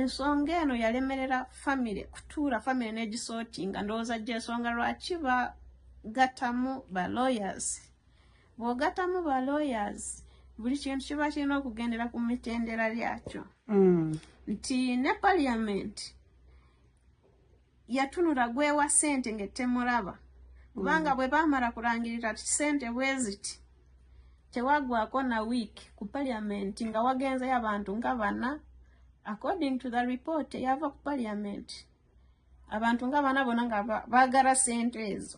Ensonga eno yalemerera famire kutuula, famire n'egisortinga. Ndowooza gy'ensonga lwaki bagatamu ba lawyers. Bw'ogattamu ba lawyers, buli kintu kiba kirina okugendera ku mitendera lyakyo. Nti ne parliament yatunula gwewa ssente ng'etemulaba, kubanga bwe baamala kulangirira ti ssente bwe ziti, tewaggwako na wiiki ku parliament nga wagenzeyo abantu nga bana. According to the report eyava ku parliament, abantu nga bana bonna nga baagala ssente ezo.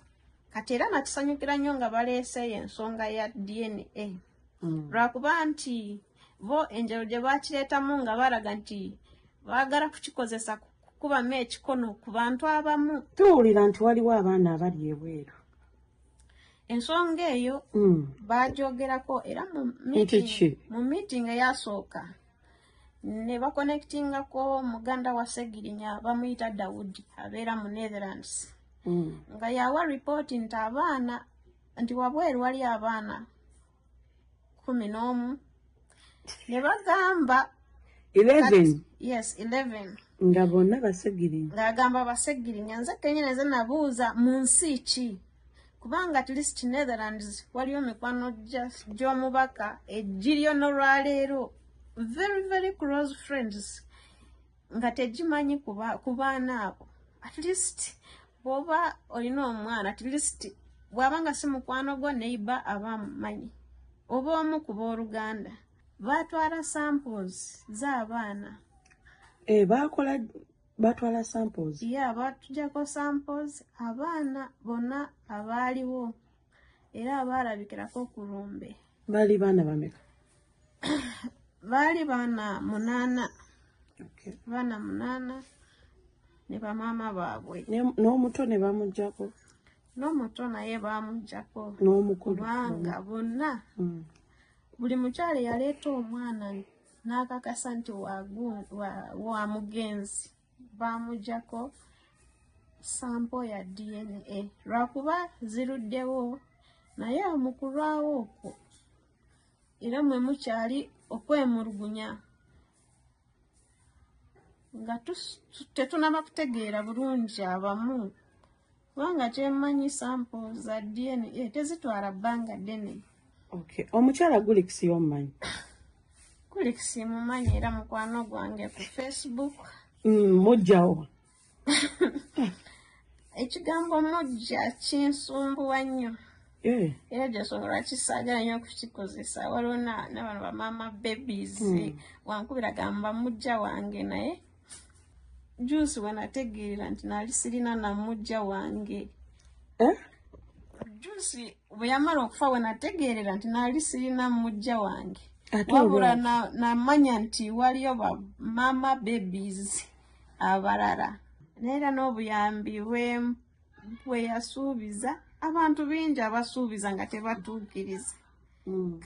Kati era nakisanyukira nnyo nga baleeseeyo ensonga ya DNA, lwakuba nti bo enjero gye bakireetamu nga balaga nti baagala kukikozesa kukubamu ekikono ku bantu abamu. Tuwulira nti waliwo abaana abali ebweru. Ensonga eyo bagyogerako era mu Nti ki? Mu meeting eyasooka ne baconnectingako muganda wa Segirinya, bamuyita Dawudi, abeera mu Netherlands, nga yawa ripooti nti abaana, nti wabweru wali abaana 11, ne bagamba 11? Yes, 11. Nga bonna Basegirinya? Ng'agamba Basegirinya. Nze kenyini nze nabuuza, mu nsi ki? Kubanga at least Netherlands waliyo mikwano gy'omubaka egiriyo n'olwaleero, very very close friends, nga tegimanyi ku baana abo. At least bw'oba olina omwana, at least bw'aba nga si mukwano gwo, neighbor aba amumanyi oba omu ku booluganda. Baatwala samples z'abaana. Eh, bakola, batwala samples? Ya, batujjako samples abaana bonna abaaliwo era abaalabikirako ku lumbe. Bali baana bameka? Baali baana 8. Baana 8 ne bamaama baabwe. N'omuto ne bamuggyako? N'omuto naye bamuggyako. N'omukulu? Kubanga bonna, buli mukyala yaleeta omwana n'akakasa nti wa mugenzi, bamuggyako sample ya DNA. Lwakuba ziruddewo, naye mu kulwawo okwo era mwe mukyali okwemulugunya nga tetunaba kutegeera bulungi abamu, kubanga kyemmanyi sample za DNA tezitwala bbanga ddene. Okay. Omukyala Gulix yomumanyi? Gulix mumanyi, era mukwano gwange ku Facebook. Mujjawo? Ekigambo mujja kinsumbuwa nnyo. Era gyensonga lwaki saagala nnyo okukikozesa. Waliwo nabano bamaama babies, wankubira gamba mujja wange, naye juusi we nategeerera nti nali sirina na mujja wange. Eh? Juusi bwe yamala okufa, we nategeerera nti nali sirina mujja wange. Ate Wabula olwaki? namanya nti waliyo ba mama babies abalala, naye era n'obuyambi bwe yasuubiza, abantu bingi abasuubiza nga tebatuukiriza.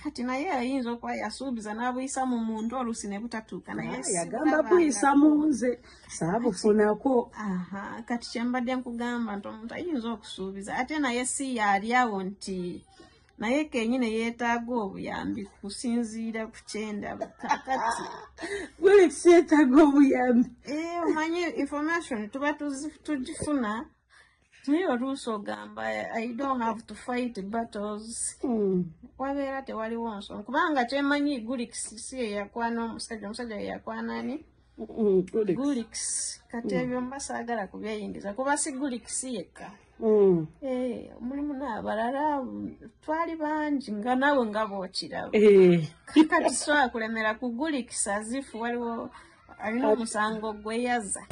Kati naye ayinza okuba yasuubiza n'abuyisa mu muntu, oluusi ne butatuuka, naye Ah, yagamba sibulabanga. buyisa mu nze, saabufunako. Aha, kati kyembadde nkugamba nti omuntu ayinza okusuubiza, ate naye si yaali awo, nti naye kenyini yeetaaga obuyambi kusinziira ku kyendaba kakati. Gulix yeetaaga obuyambi? Eh, omanyi information tuba tugifuna, naye oluusi ogamba, "I don't have to fight battles." Wabeera tewaliwo nsonga, kubanga kyemanyi Gulix si yeyakwana omusajja, omusajja yeyakwana ani? Gulix. Gulix. Kati ebyo mba saagala kubyeyingiza, kuba si Gulix yekka. Eh, mulimu n'abalala, twali bangi nga naawe nga bw'okiraba. Kati sobola kulemera ku Gulix azifu waliwo alina omusango gwe yazza.